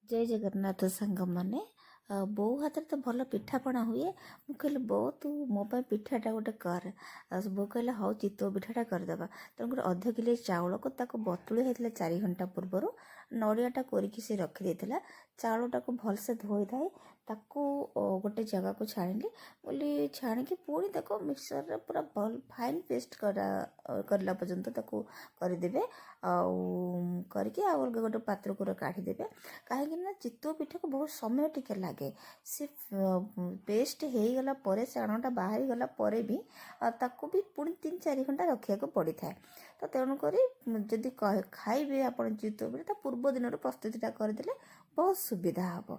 ଜୟ ଜଗନ୍ନାଥ ସାଙ୍ଗମାନେ। ବୋଉ ହାତରେ ତ ଭଲ ପିଠାପଣା ହୁଏ। ମୁଁ କହିଲି, ବୋଉ, ତୁ ମୋ ପାଇଁ ପିଠାଟା ଗୋଟେ କର। ଆଉ ବୋଉ କହିଲା, ହଉ, ଚିତଉ ପିଠାଟା କରିଦେବା। ତେଣୁକରି 1/2 କିଲୋ ଚାଉଳକୁ ତାକୁ ବତୁଳି ହେଇଥିଲା 4 ଘଣ୍ଟା ପୂର୍ବରୁ। ନଡ଼ିଆଟା କୋରିକି ସେ ରଖିଦେଇଥିଲା। ଚାଉଳଟାକୁ ଭଲସେ ଧୋଇଧାଇ ତାକୁ ଗୋଟେ ଜାଗାକୁ ଛାଣିଲି ବୋଲି ଛାଣିକି ପୁଣି ତାକୁ ମିକ୍ସରରେ ପୁରା ଭଲ ଫାଇନ୍ ପେଷ୍ଟ କରିଲା ପର୍ଯ୍ୟନ୍ତ ତାକୁ କରିଦେବେ। ଆଉ କରିକି ଆଉ ଅଲଗା ଗୋଟେ ପାତ୍ରକୁ କାଢ଼ିଦେବେ, କାହିଁକି ନା ଚିତଉ ପିଠାକୁ ବହୁତ ସମୟ ଟିକେ ଲାଗେ। ସେ ପେଷ୍ଟ ହେଇଗଲା ପରେ, ସେ ଆଣଟା ବାହାରିଗଲା ପରେ ବି ତାକୁ ବି ପୁଣି 3-4 ଘଣ୍ଟା ରଖିବାକୁ ପଡ଼ିଥାଏ। ତ ତେଣୁକରି ଯଦି ଖାଇବେ ଆପଣ ଚିତଉ ପିଠା, ତା ପୂର୍ବ ଦିନରୁ ପ୍ରସ୍ତୁତିଟା କରିଦେଲେ ବହୁତ ସୁବିଧା ହେବ।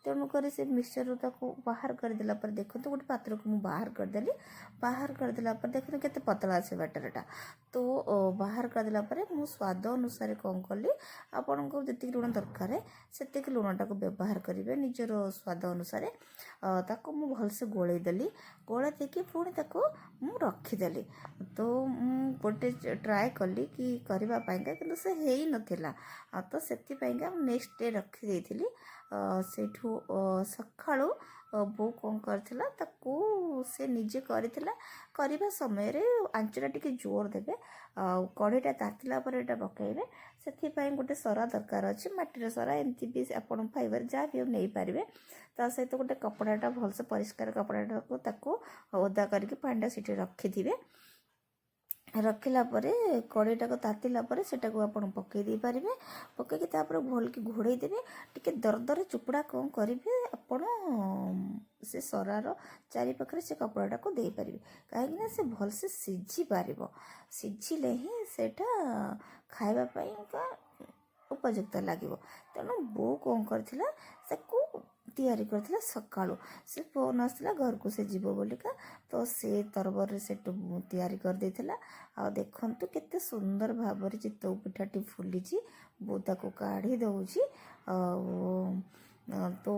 ତେଣୁକରି ସେ ମିକ୍ସଚରରୁ ତାକୁ ବାହାର କରିଦେଲା ପରେ ଦେଖନ୍ତୁ, ଗୋଟେ ପାତ୍ରକୁ ମୁଁ ବାହାର କରିଦେଲି। ବାହାର କରିଦେଲା ପରେ ଦେଖନ୍ତୁ କେତେ ପତଳା ଅଛି ବ୍ୟାଟରଟା। ତ ବାହାର କରିଦେଲା ପରେ ମୁଁ ସ୍ୱାଦ ଅନୁସାରେ କ'ଣ କଲି, ଆପଣଙ୍କୁ ଯେତିକି ଲୁଣ ଦରକାର ସେତିକି ଲୁଣଟାକୁ ବ୍ୟବହାର କରିବେ ନିଜର ସ୍ୱାଦ ଅନୁସାରେ। ତାକୁ ମୁଁ ଭଲସେ ଗୋଳେଇ ଦେଲି। ଗୋଳେଇ ଦେଇକି ପୁଣି ତାକୁ ମୁଁ ରଖିଦେଲି। ତ ମୁଁ ଗୋଟେ ଟ୍ରାଏ କଲି କି କରିବା ପାଇଁକା, କିନ୍ତୁ ସେ ହେଇନଥିଲା। ଆଉ ତ ସେଥିପାଇଁକା ମୁଁ ନେକ୍ସଟ ଡେ ରଖିଦେଇଥିଲି। ସେଇଠୁ ସକାଳୁ ବୋଉ କ'ଣ କରିଥିଲା, ତାକୁ ସେ ନିଜେ କରିଥିଲା। କରିବା ସମୟରେ ଆଞ୍ଚଟା ଟିକେ ଜୋର ଦେବେ ଆଉ କଢ଼େଇଟା ତାତିଲା ପରେ ଏଇଟା ପକାଇବେ। ସେଥିପାଇଁ ଗୋଟେ ସରା ଦରକାର ଅଛି, ମାଟିର ସରା, ଏମିତି ବି ଆପଣ ଫାଇବର ଯାହା ବି ନେଇପାରିବେ। ତା ସହିତ ଗୋଟେ କପଡ଼ାଟା, ଭଲସେ ପରିଷ୍କାର କପଡ଼ାଟାକୁ ତାକୁ ଓଦା କରିକି ପାଣିଟା ସେଠି ରଖିଥିବେ। ରଖିଲା ପରେ କଢ଼େଇଟାକୁ ତାତିଲା ପରେ ସେଟାକୁ ଆପଣ ପକାଇ ଦେଇପାରିବେ। ପକାଇକି ତାପରେ ଭଲକି ଘୋଡ଼େଇ ଦେବେ। ଟିକେ ଦରଦର ଚୁପଡ଼ା କ'ଣ କରିବେ ଆପଣ, ସେ ସରାର ଚାରିପାଖରେ ସେ କପଡ଼ାଟାକୁ ଦେଇପାରିବେ, କାହିଁକିନା ସେ ଭଲସେ ସିଝି ପାରିବ। ସିଝିଲେ ହିଁ ସେଇଟା ଖାଇବା ପାଇଁକା ଉପଯୁକ୍ତ ଲାଗିବ। ତେଣୁ ବୋଉ କ'ଣ କରିଥିଲା, ତାକୁ ତିଆରି କରିଥିଲା ସକାଳୁ। ସେ ଫୋନ୍ ଆସିଥିଲା ଘରକୁ ସେ ଯିବ ବୋଲିକା, ତ ସେ ତରବରରେ ସେଠୁ ତିଆରି କରିଦେଇଥିଲା। ଆଉ ଦେଖନ୍ତୁ କେତେ ସୁନ୍ଦର ଭାବରେ ଚିତଉ ପିଠାଟି ଫୁଲିଛି। ବୋଉ ତାକୁ କାଢ଼ି ଦେଉଛି। ଆଉ ତ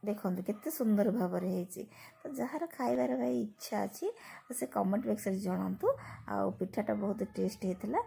ଦେଖନ୍ତୁ କେତେ ସୁନ୍ଦର ଭାବରେ ହେଇଛି। ତ ଯାହାର ଖାଇବାର ଭାଇ ଇଚ୍ଛା ଅଛି, ସେ କମେଣ୍ଟ ବକ୍ସରେ ଜଣାନ୍ତୁ। ଆଉ ପିଠାଟା ବହୁତ ଟେଷ୍ଟ ହେଇଥିଲା।